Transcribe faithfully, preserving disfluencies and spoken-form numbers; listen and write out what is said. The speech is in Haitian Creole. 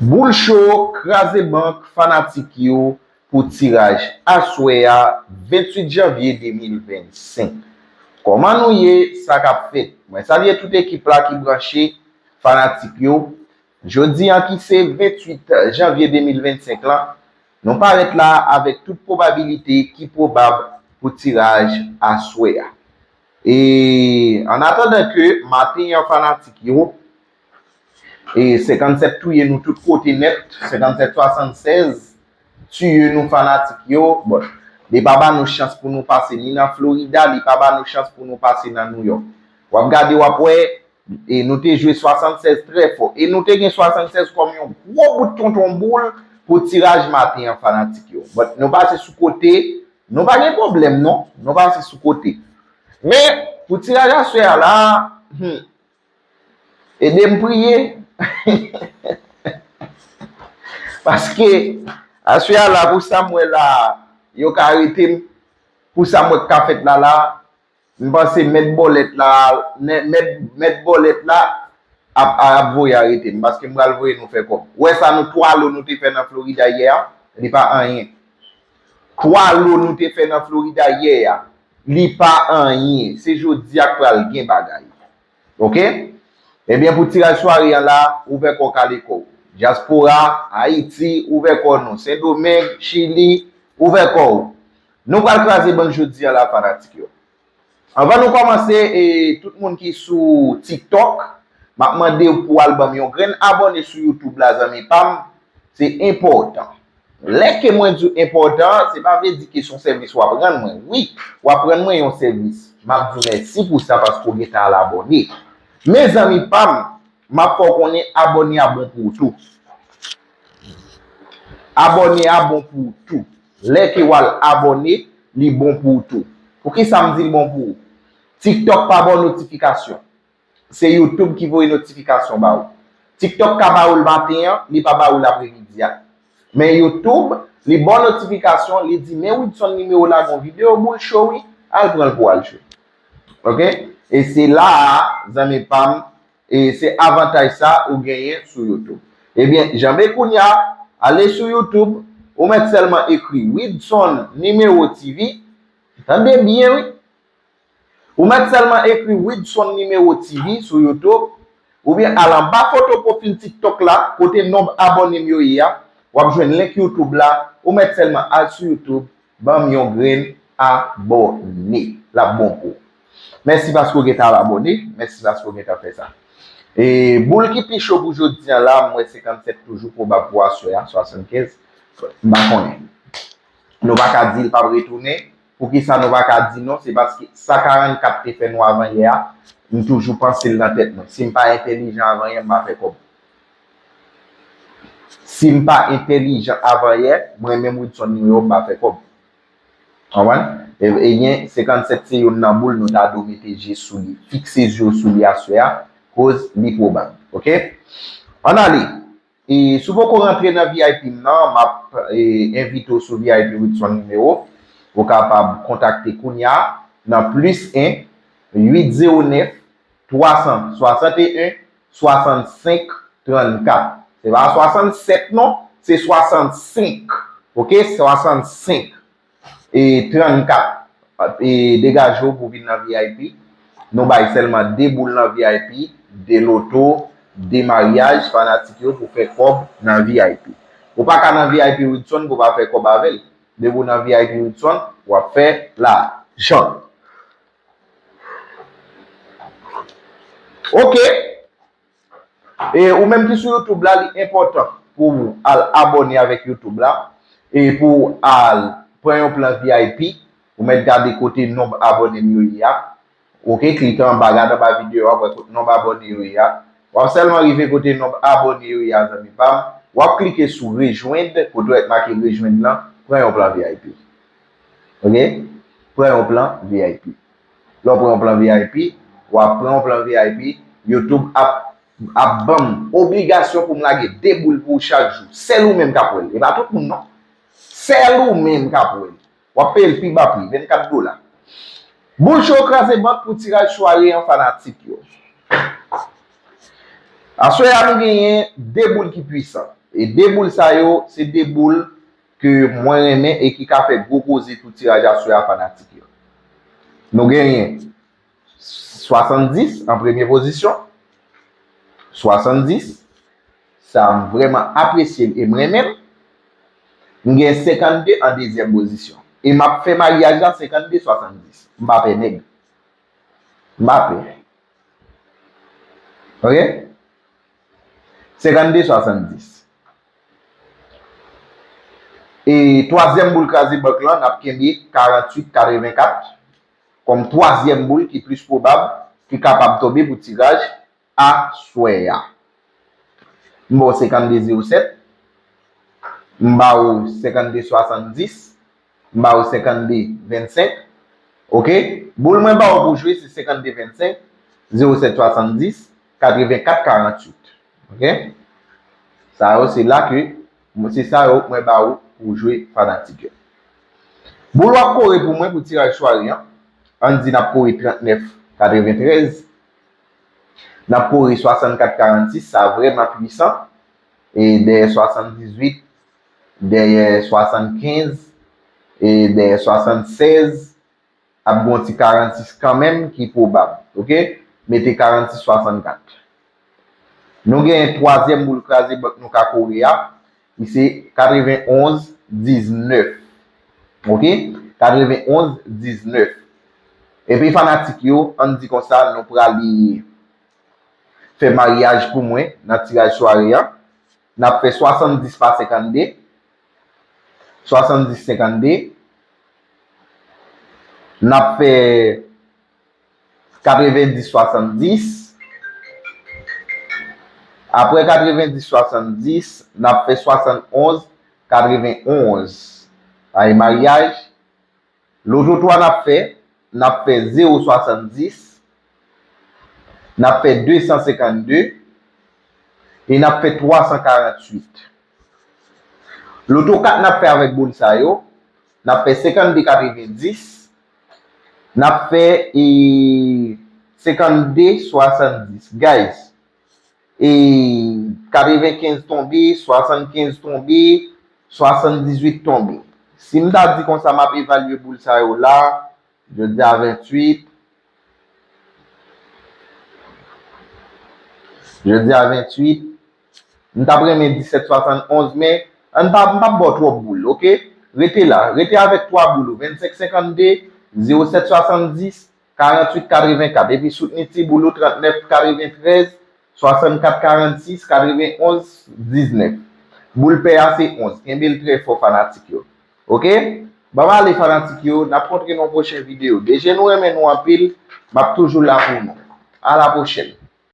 Boul cho, kraze bank, fanatik yo, pou tiraj aswè a, venntuit janvye de mil vennsenk. Kòman nou ye? Sa k ap fèt? Mwen salye tout ekip la ki branche, fanatik yo. Jodi a ki se venntuit janvye de mil vennsenk lan, nou parèt la avèk tout pwobabilite ki pwobab pou tiraj aswè a. E an atandan ke maten an fanatik yo, e senkannsèt touye nou tout kote nèt, senkannsèt swasannsèz tiye nou fanatik yo. Bon, li pa ba nou chans pou nou pase ni nan Florida, li pa ba nou chans pou nou pase nan New York. W ap gade, w ap wè, e nou te jwe swasannsèz trè fò. E nou te gen swasannsèz kòm yon gwo bout tonton boul pou tiraj maten an fanatik yo. But nou pase sou kote, nou pa gen pwoblèm non, nou pase sou kote. Men, pou tiraj aswè a la, hmm, ede m priye. Paske, aswè a la, pou sa m wè la, yo ka arete m. Pou sa m wè k ka fèt la la, m panse mèt bòlèt la, mèt, mèt, mèt bòlèt la ap, ap voye arete m, paske m pral voye nou fè kòb. Ou wè sa nou twa lo nou te fè nan Florida yè a, li pa anyen. Twa lo nou te fè nan Florida yè a, li pa anyen. Se jodi a k pral gen bagay. Oke? Ebyen, pou tiraj sware an la, ouvè kò w, kale kò w. Dyaspora, Ayiti, ouvè kò nou. Sendomeng, Chili, ouvè kò w. Nou pral kraze bank jodi a la, fanatik yo. Anvan nou kòmanse, e, tout moun ki sou TikTok, m ap mande w pou w al ban m yon grenn abòne sou YouTube la, zanmi pa m. Se enpòtan. Lè ke mwen di w enpòtan, se pa vle di ke se yon sèvis w ap rann mwen. Wi, w ap rann mwen yon sèvis. M ap di w mèsi pou sa paske w gentan al abòne. Men zanmi pa m, m ap fè w konnen abòne a bon pou ou tou. Abòne a bon pou ou tou. Lè ke w al abòne, li bon pou ou tou. Poukisa m di l bon pou ou? TikTok pa ba w notifikasyon. Se YouTube ki voye notifikasyon ba ou. TikTok ka ba ou l maten an, li pa ba ou l apremidi a. Men YouTube, li ba w notifikasyon, li di, men Widson nimewo lage yon videyo boul cho wi, al pran l pou w al jwe. Oke? E se la a, zanmi pa m, e se avantaj sa ou genyen sou YouTube. Ebyen, janbe kounye a, ale sou YouTube, ou mèt sèlman ekri Widson nimewo T V, tande byen wi, ou mèt sèlman ekri Widson nimewo T V sou YouTube, oubyen al anba foto pwofil TikTok la, kote nonb abòne m yo ye a, w ap jwenn link YouTube la, ou mèt sèlman al sou YouTube, ban m yon grenn abòne. L ap bon pou ou. Mèsi paske w gentan al abòne, mèsi paske w gentan fè sa. E boul ki pi cho pou jodi a la, m wè senkannsèt toujou pwobab pou aswè a, swasannkenz, m pa konnen. Nou pa ka di l p ap retounen. Poukisa nou pa ka di non? Se paske sa karannkat te fè nou avanyè a, m toujou panse l nan tèt mwen. Si m pa entèlijan avanyè, m pa fè kòb. Si m pa entèlijan avanyè, mwen menm Widson nimewo m pa fè kòb. Konprann? E, e gen senkannsèt se youn nan boul nou ta dwe mete je sou li, fikse je w sou li aswè a, koz li pwobab. Oke? Ann ale. E si w poko rantre nan V I P m nan, m ap, e, envite w sou V I P Widson nimewo. Ou kapab kontakte kounye a nan plis en uit zewo nèf twa san swasanteyen swasannsenk trannkat. Se pa swasannsèt non, se swasannsenk. Oke, swasannsenk. E trannkat. E degaje w pou vin nan V I P. Nou bay sèlman de boul nan V I P, de loto, de maryaj, fanatik yo pou fè kòb nan V I P. Ou pa ka nan V I P Widson pou w pa fè kòb avè l. Depi w nan V I P Widson, w ap fè lajan. Oke. E ou menm ki sou YouTube la, li enpòtan pou w al abòne avèk YouTube la. E pou w al pran yon plan V I P, ou mèt gade kote nonb abòne m yo ye a. Oke, klike anba, gade anba videyo a, wè kote nonb abòne yo ye a. W ap sèlman rive kote nonb abòne yo ye a, zanmi pa m. W ap klike sou rejwenn, kote w wè make rejwenn lan, pran yon plan V I P. Oke? Pran yon plan V I P. Lè w pran yon plan V I P, w ap pran yon plan V I P, YouTube ap, ap ban m obligasyon pou m lage de boul pou ou chak jou. Sèl ou menm k ap wè l. E pa tout moun non. Sèl ou menm k ap wè l. W ap peye l pi ba pri, vennkat dola. Boul cho kraze bank pou tiraj sware an fanatik yo. Aswè a nou genyen de boul ki pwisan. E de boul sa yo, se de boul ke mwen renmen e ki ka fè gwo koze tou tiraj aswè a fanatik yo. Nou genyen swasanndis an premye pozisyon. Swasanndis. Sa m vrèman apresye l e m renmen l. M gen senkannde an dezyèm pozisyon. E m ap fè maryaj la senkannde swasanndis. M pa pè nèg. M pa pè. Ok? Senkannde swasanndis. E twazyèm boul kraze bank lan, n ap kenbe karanntuit katrevenkat kòm twazyèm boul ki plis pwobab, ki kapab tonbe pou tiraj aswè a. M ba w senkannde zewo sèt, m ba w senkannde swasanndis, m ba w senkannde vennsenk. Ok? Boul mwen ba w pou jwe se senkannde vennsenk, zewo sèt swasanndis, katrevenkat karanntuit. Ok? Sa yo se la ke, se sa yo mwen ba w pou jwe fanatik yo. Boul w ap kore pou mwen pou tiraj sware an, ann di n ap kore trannèf katreventrèz, n ap kore swasannkat karannsis, sa vrèman pwisan, e dèyè swasanndizwit, dèyè swasannkenz, e dèyè swasannsèz, ap gen yon ti karannsis kanmenm ki pwobab, ok? Mete karannsis swasannkat. Nou gen twazyèm boul kraze bank nou ka kore a, li se katrevenonz diznèf. Ok? Katrevenonz diznèf. Epi fanatik yo, ann di konsa, nou prale fè maryaj pou mwen nan tiraj sware a. N ap fè swasanndis pa senkannde. Swasanndis senkannde. N ap fè katrevendis swasanndis. Apre katrevendis swasanndis, n ap fè swasannonz katrevenonz. Ay maryaj. Loto twa n ap fè, n ap fè zewo swasanndis, n ap fè de san senkannde, e n ap fè twa san karanntuit. Loto kat n ap fè avèk boul sa yo, n ap fè senkannde katrevendis, n ap fè, e, senkannde swasanndis. Guys, e, katrevenkenz tonbe, swasannkenz tonbe, swasanndizwit tonbe. Si m ta di konsa m ap evalye boul sa yo la, jodi a venntuit, jodi a venntuit, m t ap renmen disèt swasannonz, men ann pa, m p ap ba w twòp boul, ok? Rete la, rete avèk twa boul ou, vennsenk senkannde, zewo sèt swasanndis, karanntuit katrevenkat, epi soutni ti boul ou trannèf katreventrèz, swasannkat karannsis, katrevenonz diznèf. Boul pè a se onz. Kenbe l trè fò fanatik yo. Ok? Ban m ale fanatik yo, n ap kontre nan yon pwochen videyo. DG nou renmen nou anpil, m ap toujou la pou nou. A la pwochèn.